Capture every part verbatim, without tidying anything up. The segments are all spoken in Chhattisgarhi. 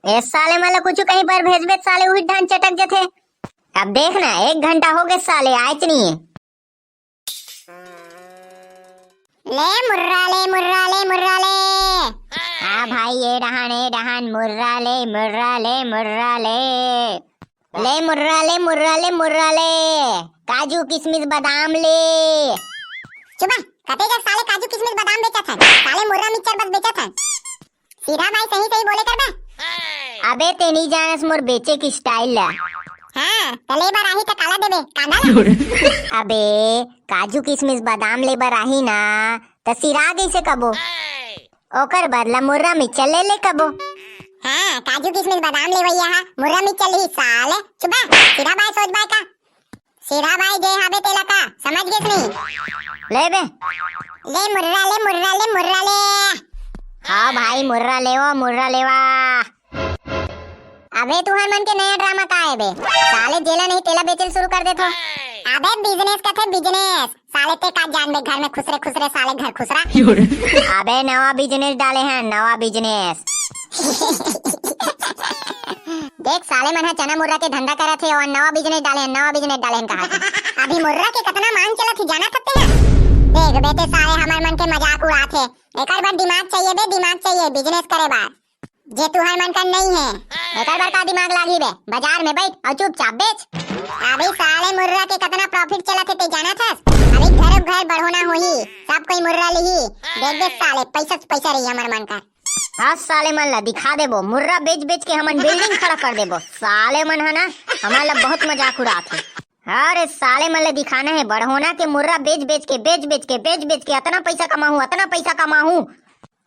ए साले मन ला कुछु कहीं बर भेजबे त साले उही ढान चटक जथे। अब देख ना, एक घंटा हो गए साले आयच नहीं है। ले मुर्रा ले, मुर्रा ले, मुर्रा ले। हाँ भाई, ये डहान, ये डहान, मुर्रा ले, मुर्रा ले, मुर्रा ले। ले मुर्रा ले, मुर्रा ले, मुर्रा ले। काजू, किशमिश, बादाम ले। चुप बे, कते जग साले काजू, किशमिश, बादाम बेचत हन, साले मुर्रा मिक्सचर बस बेचत हन। सीधा भाई सही सही बोले कर बे। अबे ते नहीं जानस मोर बेचे की स्टाइल ला। हाँ, त ले बर आही त काला देबे, कांदा ला? अबे काजू, किशमिश, बादाम ले बर आही ना, त सिरा गइसे कबो। ओकर बदला मुर्रा मिक्सचर ले ले कबो। हाँ, काजू, किशमिश, बादाम लेवइया हा, मुर्रा मिक्सचर लिही साले। चुप बे, सीधा बाय सोच बाय का। सीधा बाय जे हाबे तेला का, समझ गेस नहीं? ले बे। ले मुर्रा ले, मुर्रा ले, मुर्रा ले। हाँ भाई, मुर्रा लेवो, मुर्रा लेवा। अबे तुहर मन के नया ड्रामा का है बे? साले जेला नहीं तेला बेचल शुरू कर देथो। अबे बिजनेस कथे बिजनेस। साले ते का जानबे घर में खुसरे खुसरे साले घर खुसरा। अबे नवा बिजनेस डाले हैं, नवा बिजनेस। देख साले मन ह चना मुर्रा के धंधा करत हे और नवा बिजनेस डाले हैं, नवा बिजनेस डाले हैं कहा। अभी मुर्रा के कतना मांग चलत हे जाना सकते हैं। देख बेटे साले हमर मन के मजाक उड़ात हे। एकर बर दिमाग चाहिए बे, दिमाग चाहिए बिजनेस करे बर। जे तुहर मन कर नहीं है, एकर बर का दिमाग लागही बे? बाजार में बैठ और चुपचाप बेच। अभी साले मुर्रा के कतना प्रॉफिट चलत हे ते जानत हस? अभी घरों घर बढ़ोना होही, सब कोई मुर्रा लिही। देख बे साले, पैसा से पैसा रही हमर मन कर। हाँ साले मन ला दिखा देबो, मुर्रा बेच बेच के हमन बिल्डिंग खड़ा कर देबो। साले मन है ना, हमन ला बहुत मजाक उड़ात हे। अरे साले मन ला दिखाना है बढ़ोना के मुर्रा बेच बेच के, बेच बेच के, बेच बेच के अतना पैसा कमाहूँ, अतना पैसा कमाहूँ।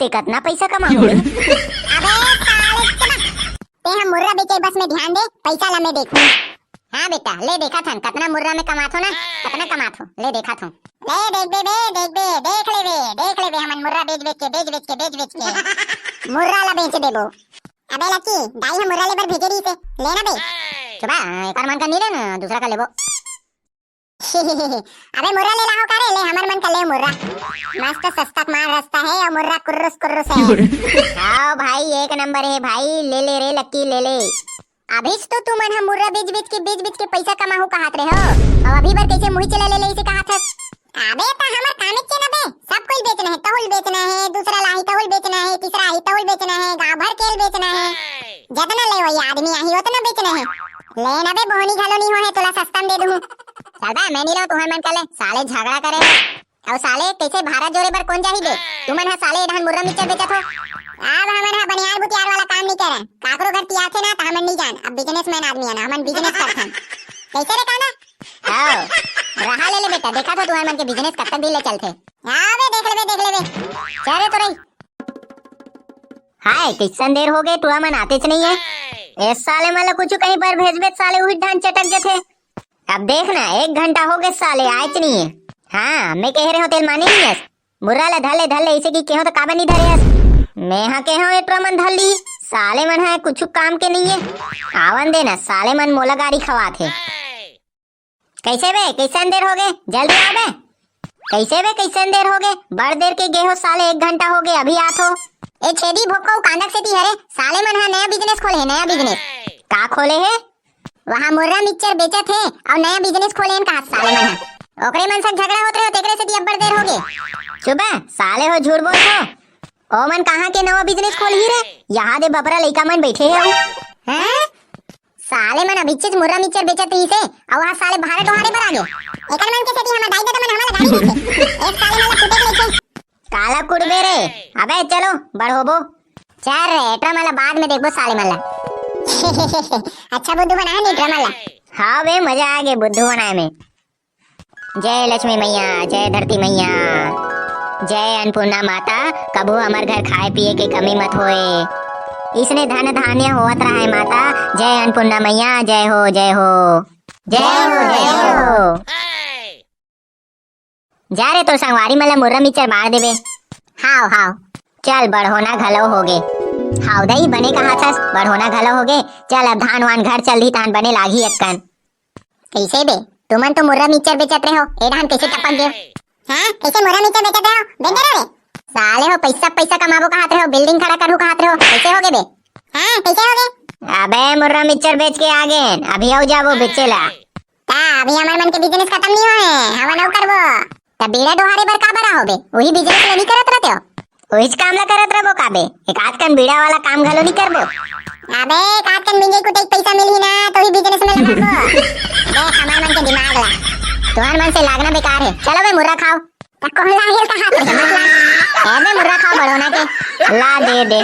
ते कतना पैसा कमाहूँ? अबे साले चुप। ते हम मुर्रा बेचे बस में ध्यान दे, पैसा ला मैं देखूँ। हाँ बेटा, ले देखत हन, कतना मुर्रा में कमाथो ना, कतना कमाथो, ले देखत हूँ। ले देख बे, बे, देख बे, देख ले बे, देख ले बे, हमन मुर्रा बेच बेच के, बेच बेच के, बेच बेच के मुर्रा ला बेच देबो। अबे लकी, दाई हम मुर्रा ले बर भेजे रही से, लेना बे। चुप बे, एकर मन का नहीं लेना, दूसरा का लेबो। अबे मुर्रा ले लाहो का रे, ले हमर मन का ले मुर्रा। मस्त सस्ता माल रस्ता है और मुर्रा कुर्रुस कुर्रुस है। हाँ भाई, एक नंबर है भाई, ले ले रे लक्की, ले ले। अभी तो तुमन ह मुर्रा बेच बेच के, बेच बेच के पैसा कमाहू कहात रहे हो, और अभी बर कैसे मुही चला ले ले इसे कहात हस? अबे त हमर कामेच के न बे, सब कोई बेचना है, तहुल बेचना है, दूसरा लाही तहुल बेचना है, तीसरा आही तहुल बेचना है, गांव भर केल बेचना है। जतना ले वही आदमी आही ओतना बेचना है। ले न बे, बोहनी घलो नहीं हो है, तोला सस्ता में दे दूँ। चल बे, मैं नहीं लो तुहर मन कर ले, साले झगड़ा करे हो। अउ साले, कैसे भारत जोरे बर कोन जाही बे? तुमन ह साले ए डहन मुर्रा मिक्सचर बेचत हो। अब हमन ह बनियार बुतियार वाला काम नहीं करन, काकरो घर तियाथे ना त हमन नहीं जान। अब बिजनेसमैन आदमी है ना, हमन बिजनेस करथन। कैसे रे काना? आओ, रहा ले ले बेटा, देखा तो तुहर मन के बिजनेस कब तक दिन ले चलथे। हाँ बे, देख लेबे, देख लेबे। चल रे तो रही। हाय, किसन देर हो गए, टुरा मन आतेच नहीं है। ए साले मन ला कुछ कहीं पर भेजबे, साले उही ढान चटक जथे। अब देख ना, एक घंटा हो गए साले आयच नहीं है। हाँ, मैं कह रहे हो तेल माने नहीं हस। मुर्रा ला धर ले, धर ले, इसे की कहो तो काबर नहीं धरे हस। मैं हाँ कहो ए टुरा मन धर ली, साले मन है कुछ काम के नहीं है। आवन दे ना, साले मन मोला गारी खवात है। कैसे बे, कैसे अंधेर हो गए? जल्दी आओ बे। कैसे बे, कैसे अंधेर हो गए? बड़ देर के गए हो साले, एक घंटा हो गए, अभी आत हो। ए छेदी भोपका, कांदक सेती हरे, साले मन हा नया बिजनेस खोले है, नया बिजनेस। का खोले है? वहाँ मुर्रा मिक्सचर बेचत है और नया बिजनेस खोले हैं कहा साले मन हा। ओकरे मन से झगड़ा होत रहे, तेकरे सेती अब्बड़ देर हो गए। चुप बे, साले हो, झूठ बोल हो। ओमन कहाँ के नवा बिजनेस खोलही रे? यहाँ दे बपरा लइका मन बैठे हे अउ। हैं? साले मन अभिच्चेच मुर्रा मिक्सचर बेचत रहिस हे, अउ वहाँ साले भारे डोहारे बर आगे। एकर मन के सेती हमर दाई ददा मन हमला गाड़ी देथे। एक साले मन ला कुटे के लेथे। काला कुटबे रे? अबे चलो, बड़ होबो। चल रे, एटरा मन ला बाद में देखबो साले मन ला। अच्छा बुद्धू बनाए नी एटरा मन ला। हाँ बे, मजा आ गे बुद्धू बनाए में। जय लक्ष्मी मैया, जय धरती मैया, जय अन्नपूर्णा माता, कभू हमर घर खाए पिए के कमी मत होए। इसने धन धान्य होवत रहे माता, जय अन्नपूर्णा मैया, जय हो, जय हो। जय हो, जय हो। जा रे, तोर संगवारी मन ला मुर्रा मिक्सचर बांट देबे। हाव, हाव। चल, बढ़ोना घलो होगे। हाव दई, बने कहाथस, बढ़ोना घलो होगे। चल, अब धान वान घर चल दी, तहान बने लागही अक्कन। कइसे बे? तुमन तो मुर्रा मिक्सचर बेचत रहे हो, ए डहन कइसे टपक गए? हाँ, कइसे मुर्रा मिक्सचर बेचत रहे हो? बेच दे रहे हो बे। साले हो, पैसा, पैसा कमाबो कहात रहे हो, बिल्डिंग खड़ा करहू कहात रहे हो, कइसे होगे बे? हाँ, कइसे होगे? अबे मुर्रा मिक्सचर बेच के आ गेन, अभी अउ जाबो बेचे ला। ता अभी हमर मन के बिजनेस खतम नहीं होए, हमन अउ करबो। ता बीड़ा डोहारे बर का बरा होबे, वही बिजनेस ला नहीं करत रहते हो? वहीच काम ला करत रहबो का बे? एक आध कन बीड़ा वाला काम घलो नहीं करबो? अबे एक आध कन मिंजई कुटई के पैसा मिलही ना, तो ही बिजनेस में लगाबो। देख हमर मन के दिमाग ला, तुहर मन से लागना बेकार है। चलो बे मुर्रा खाओ। ता कौन लागेल का हाथ रे, मत लाग। ए बे मुर्रा खाओ बड़ोना के, ला दे दे।